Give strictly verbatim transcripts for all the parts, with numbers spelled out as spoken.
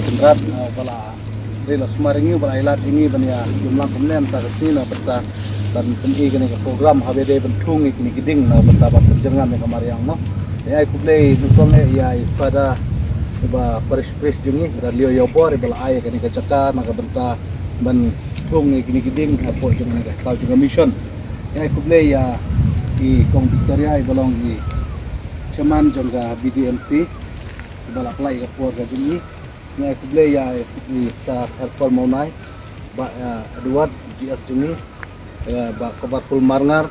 Kynrad, uh, ba la dei la sumar ïa ngi, ba la ai lad ïa ngi ban ïa ïum lang kumne mynta ka sngi na bynta ban pyni kane ka program haba dei ban thung ïa kine ki dieng na bynta ban pynjyrngam ïa ka mariang mo. Ai khublei nyngkong eh ïa i Father ba parish priest jong ngi, Father Leo Ïawbor, ba la ai ïa kane ka jaka na ka bynta ban thung ïa kine ki dieng hapoh jong kane ka khlaw jong ka mission. Ai khublei ïa i Kong Victoria, i ba long i chairman jong ka B D M C, ba la pynlait ïa ka por ka jong ngi. Ngi ai khublei ïa i Sir Herpol Mawnai, Bah, eh, Edward, G S jong ngi, eh, Bah Kobarful Marngar.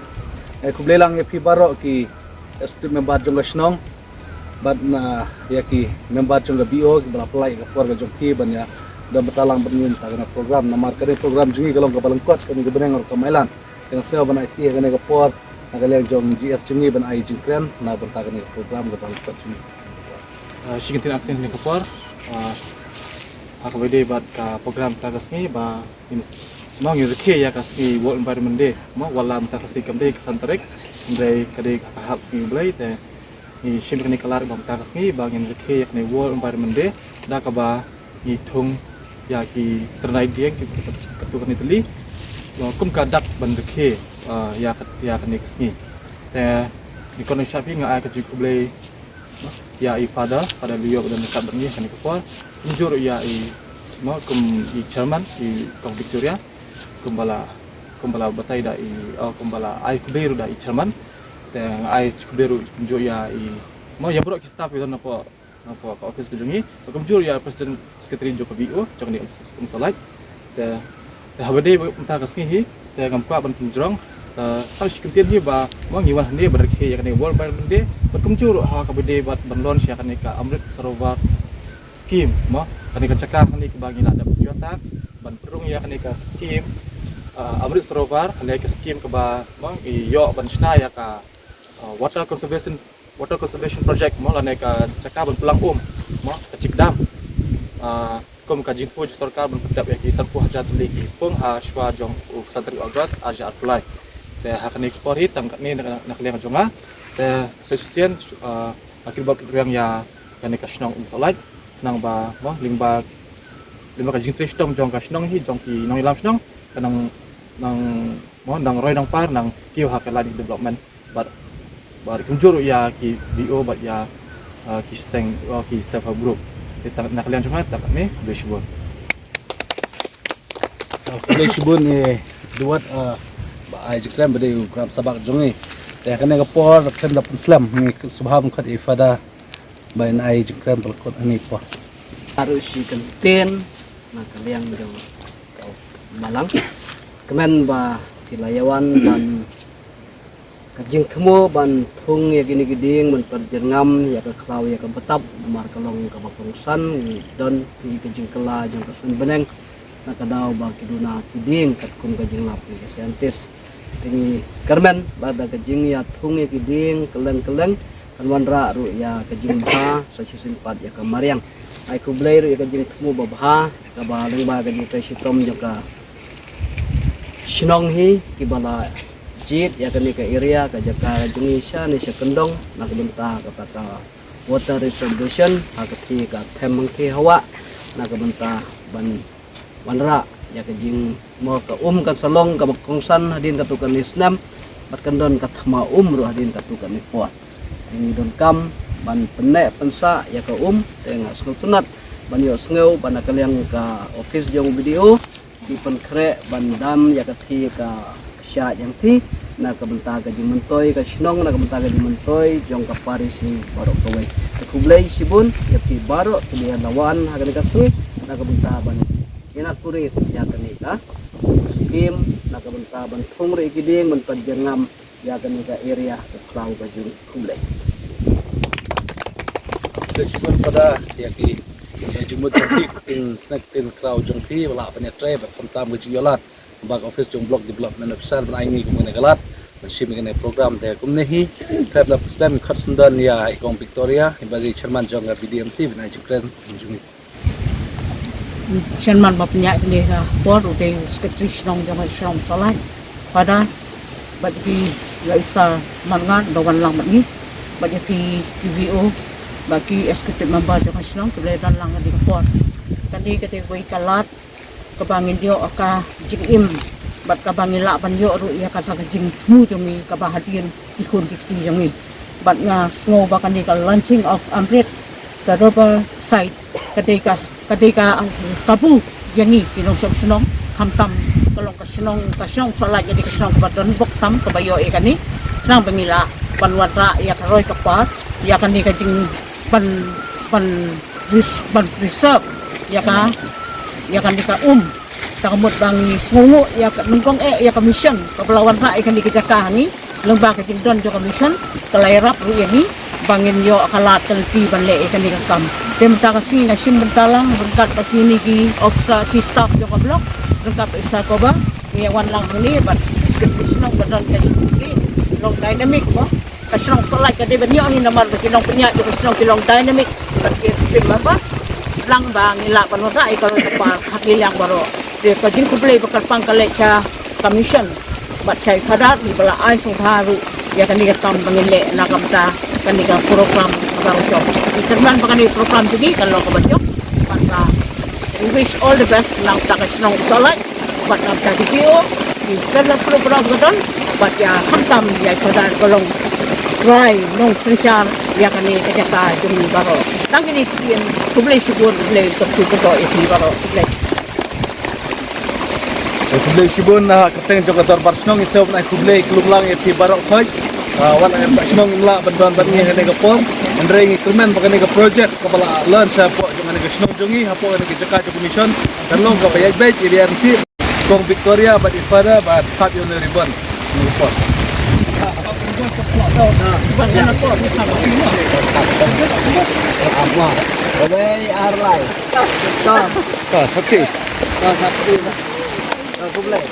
Ai khublei lang ïa phi baroh ki executive member jong ka shnong, bad na ïa ki member jong ka B O kiba la pynlait ïa ka por ka jong ki ban ïa don bynta lang bad ngi mynta kane program. Namar kane program jong ngi ka long kaba lyngkot kane ka bneng ruh ka Mailan. Te nga sngew ban aiti ha kane ka por na ka liang jong G S jong ngi ban ai jingkren na bynta kane ka program kaba lyngkot jong ngi. Ah, shi kyntien, ah, kyntien ka por, ah, ha kaba ïadei bad ka program mynta ka sngi ba ngin, mo, ngin rakhe ïa ka sngi World Environment Day, mo, wat la mynta ka sngi kam dei ka san tarik, hynrei ka dei ka hap sngi U Blei, te ngi shim kane ka lad ba mynta ka sngi ba ngin rakhe ïa kane World Environment Day da kaba ngi thung ïa ki tyrnai dieng, ki, ki, katto katne tylli, mo, kum ka dak ban rakhe, ah, ïa ka, ïa kane ka sngi. Te ngi kynnoh sha phi, nga ai ka jingkhublei ïa i Father, Father Leo ba don ryngkat bad ngi ha kane ka por. Kumjuh ruh ïa i, mo, kum i chairman, i Kong Victoria, kumba la, kumba la batai da i, oh, kumba la ai khublei ruh da i chairman. Te nga ai khublei ruh kumjuh ïa i, mo, ïa baroh ki staff ki don hapoh, hapoh ka office ka jong ngi. Kumjuh ruh ïa president secretary jong ka B O jong kane Umsohlait. Te, te haba dei mynta ka sngi hi, te ngam kwah ban pynjrong, te tang shi kyntien hi ba, mo, ngi wan hangne ban rakhe ïa kane World Environment Day, bad kumjuh ruh ha kaba dei bad ban launch ïa kane ka Amrit Sarovar scheme, mo, kane ka jaka hangne kaba ngi la dep jota ban pynrung ïa kane ka scheme, ah, Amrit Sarovar, kane ka scheme kaba, mo, ngi ïoh ban shna ïa ka, ah, water conservation, water conservation project, mo, lane ka jaka ban pynlang um, mo, ka check dam. Ah, kum ka jingthmu jong sorkar ban pyndep ïa ki sanphew hajar tylli ki pung ha shuwa jong u san tarik August arhajar arphew lai. Te ha kane ka por hi tang katne na, na ka liang jong nga. Te sa shisien, ah, nga kyrpad kyrpad ïa kane ka shnong Umsohlait, khnang ba, mo, lyngba, lyngba ka jingtrei shitom jong ka shnong hi, jong ki nongïalam shnong, ka nang, nang, mo, nang roi nang par, nang kiew ha ka line development. Bad, bad kumjuh ruh ïa ki B O bad ïa, ah, ki seng, oh, ki self help group. Te tang na ka liang jong nga tang katne, khublei shibun. Ah, khublei shibun, eh, Duat, ah, ba ai jingkren ba dei u Gram Sabak jong ngi. Te kane ka por kren da pynslem ngi sngewbha ban khot ïa i Father ba in ai jingkren ba la khot ha kane ka por. Aru shi kyntien na ka liang jong ka balang. Kmen ba phi la ïa wan ban ka jingthmu ban thung ïa kine ki dieng ban pynjyrngam ïa ka khlaw ïa ka btap, namar ka long kaba kongsan, ngi don phi ka jingkylla jong ka suiñ bneng na ka daw ba ki duna ki dieng katkum ka jinglap jong ki scientist. Te ngi kyrmen ba da ka jingïathung ïa ki dieng kylleng kylleng kan wanrah ruh ïa ka jingbha sa shisien pat ïa ka mariang. Ai khublei ruh ïa ka jingthmu babha kaba lyngba ka jingtrei shitom jong ka shnong hi kiba la jied ïa kane ka area, ka jaka jong ngi sha ne sha kyndong na ka bynta kata ka water reservation ha ka thie ka Them Hangthie Hawah, na ka bynta ban wanrah ïa ka jing, mo, ka um kan sa long kaba kongsan hadien katto katne snem bad kan don ka thma um ruh hadien katto katne por. Te ngi donkam ban pynneh pynsah ïa ka um, te nga sngewtynnat ban ïohsngew ba na ka liang ka office jong u B D O ki pynkhreh ban dam ïa ka thie ka kshaid jong thie na ka bynta ka jingmyntoi ka shnong, na ka bynta ka jingmyntoi jong ka parish hi baroh kawei. Te khublei shibun ïa phi baroh kiba ïa la wan ha kane ka sngi na ka bynta ban inaugurate ïa kane ka scheme, na ka bynta ban thung ruh ïa ki dieng ban pynjyrngam ïa kane ka area ka khlaw ka jong. Khublei. Khublei shibun Father ïa ki, ïa jingmut jong phi, ktien snek ktien khlaw jong phi ba la ban ïatrei bad khamtam ka jingïohlad ba ka office jong Block Development Officer ban ai ngi kum kane ka lad ban shim ïa kane program. Te kumne hi, khlem da pynslem, khot sngewdon ïa i Kong Victoria, iba dei chairman jong ka B D M C, ban ai jingkren jong ngi. Chairman ba pynïaid kane ka por u dei u Secretary Shnong jong ka shnong Umsohlait, Father, bad ki, ïa i Sir Marngar ba wan lang bad ngi, bad ïa ki, ki V O bad ki executive member jong ka shnong kiba la don lang ha kane ka por. Kane ka dei kawei ka lad kaba ngin ïoh ka jingim bad kaba ngin lah ban ïoh ruh ïa kata ka jingthmu jong ngi kaba hadien ki khun ki kti jong ngi. Bad nga sngew ba kane ka launching of Amrit Sarovar Site ka dei ka, ka dei ka kabu ïa ngi ki nongshong shnong, khamtam ka long ka shnong, ka shnong Sohtlait ka dei ka shnong kaba don bok tam kaba ïoh ïa kane. Khnang ba ngi lah ban wanrah ïa ka roi ka par ïa kane ka jing ban, ban ris-, ban preserve ïa ka, ïa kane ka um. Te ka mut ba ngi sngewnguh ïa ka nyngkong eh ïa ka mission kaba la wanrah ïa kane ka jaka ha ngi. Lyngba ka jingdon jong ka mission ka la ïarap ruh ïa ngi ba ngin ïoh ka lad ka lynti ban leh ïa kane ka kam. Te mynta ka sngi nga shim bynta lang ryngkat bad kine ki officer, ki staff jong ka block, ryngkat bad i Sir Koba, ngi ïa wan lang hangne bad ki shnong ba don ka jingkit long dynamic mo. Ka shnong Sohtlait ka dei ban ïoh hi namar ba ki nongpynïaid jong ka shnong ki long dynamic bad ki shim bha bha. Lang ba ngi lah ban wanrah ïa ka roi ka par ha ki liang baroh. Te ka jingkhublei ba kyrpang ka leit sha ka mission bad sha i Phadar ba la ai sngewbha ruh ïa kane ka kam ba ngin leh na ka bynta kane ka program kaba ruh jong. Ngi kyrmen ba kane ka program jong ngi kan long kaba jop. Bad ka, we wish all the best na ka bynta ka shnong Sohtlait. Bad na ka bynta D P O, ki sdang la pruh pruh ka don, bad ïa khamtam ïa ka don ka long trai nongsynshar ïa kane ka jaka jong ngi baroh. Tang kine ki ktien, khublei shibun, khublei ka shu ka doh ïa ki baroh, khublei. Khublei shibun, ah, ka kyrteng jong ka dorbar shnong, ngi sngewbha ban ai khublei kyllup lang ïa phi baroh khoit. Ah, wat la ka shnong ngim lah ban don bad ngi ha kane ka por. Hynrei ngi kyrmen ba kane ka project kaba la launch hapoh jong kane ka shnong jong ngi, hapoh kane ka jaka jong ka mission, kan long kaba ïaid beit ïa R N C. Kong Victoria bad i Father bad hap ïa u ribbon. Ni pot. Wei ar lai. Ka. Ka, okay. Ka, ka, ka. Ka, khublei.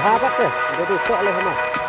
Bha bha te, jadi sok leh hama.